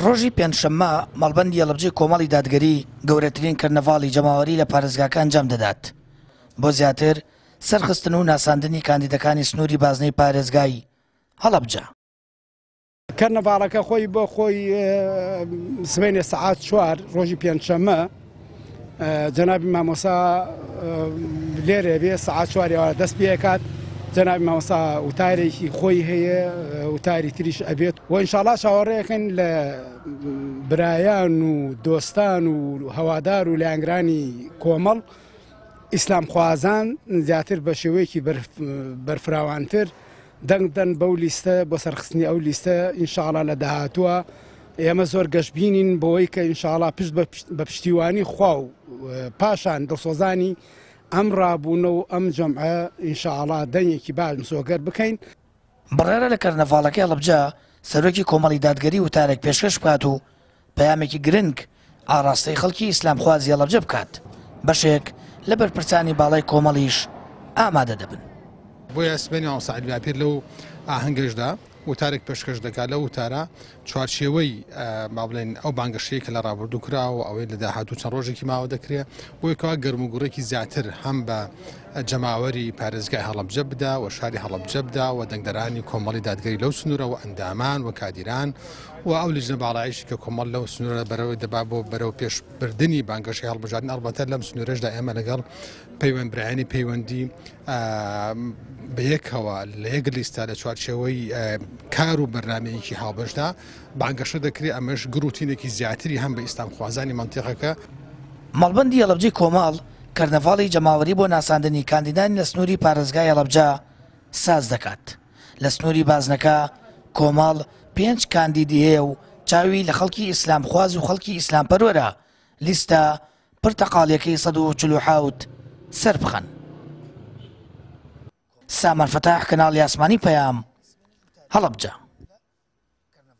ڕۆژی پێنجشەممە مەڵبەندی هەڵەبجەی کۆمەڵی دادگەری گەورەترین کەرنەڤاڵی جەماوەری لە پارێزگاکە ئەنجام دەدات بۆ زیاتر سەرخستن و ناساندنی کاندیدەکانی سنووری بازنەی پارێزگای هەڵەبجە. کەرنەڤاڵەکە خۆی بۆ خۆی سبەینێ سەعات چوار ڕۆژی پێنجشەممە جەنابی مامۆسا لێرە بێ سەعات چوار ئێوارە دەست پێکات جەنابی مامۆسا وتارێکی خۆی هەیە وتاری تریش ئەبێت و ئینشاڵا چاوەڕێەکەن لە برایان و دۆستان و هەوادار و لایەنگرانی کۆمەڵ ئیسلامخوازان زیاتر بە شێوەیەکی بەرفراوانتر دەنگ بدەن بەو لیستە بۆ سەرخستنی ئەو لیستە ئینشاڵا لە داهاتووە ئێمە زۆر گەشببینین بۆی کە ئینشاڵا پشت بە پشتیوانی خوا و پاشان دڵسۆزانی ئەم ڕابوونە و ئەم جەمعە ئینشاڵا دەنگێکی باش مسۆگەر بکەین. بڕیارە لە کەرنەڤاڵەکەی هەڵەبجە سەرۆکی کۆمەڵی دادگەری وتارێک پێشکەش بکات و پەیامێکی گرنگ ئاڕاستەی خەڵکی ئیسلامخوازی هەڵەبجە بکات، بەشێک لە بەرپرسانی باڵای کۆمەڵیش ئامادە دەبن. بۆیە سبەینێ مامۆستا عەلی باپیر لەو ئاهەنگەشدا وتارێک پێشکەش دەکات، لەو وتارە چوارچێوەی با بڵێین ئەو بانگەشەیە کە لە ڕابردوو کراوە و ئەوەی لە داهاتوو چەند ڕۆژێکی ماوە دەکرێت، بۆیە کەوا گەرموگوڕێکی زیاتر هەم بە جەماوەری پارێزگای هەڵەبجە بدا و شاری هەڵەبجە بدا و دەنگدەرانی کۆمەڵی دادگەری لەو سنوورە و ئەندامان و کادیران و ئەو لیژنە باڵایەشی کە کۆمەڵ لەو سنوورە بەرەوەی دەبا بۆ بەرەو پێش بردنی بانگەشەی هەڵبژاردن ئەڵبەتە لەم سنوورەشدا ئێمە لەگەڵ پەیوەند برایانی پەیوەندی بە یەکەوە لە یەک لیستە لە چوارچێوەی کار و بەرنمەیەکی هاوبەشدا بانگەشە دەکرێت ئەمەش گڕوتینێکی زیاتری هەم بە ئیسلامخوازانی مەنتیقەکە. مەڵبەندی هەڵەبجەی کۆمەڵ کەرنەڤاڵی جەماوەری بۆ ناساندنی کاندیدانی لە سنووری پارێزگای هەڵەبجە ساز دەکات. لە سنووری بازنەکە کۆمەڵ پێنج کاندیدی هەیە و چاوی لە خەڵکی ئیسلامخواز و خەڵکی ئیسلامپەروەرە لیستە پرتەقاڵیەکەی 147 سەربخەن. سامان فەتاح، کەناڵی ئاسمانی پەیام، هەڵەبجە.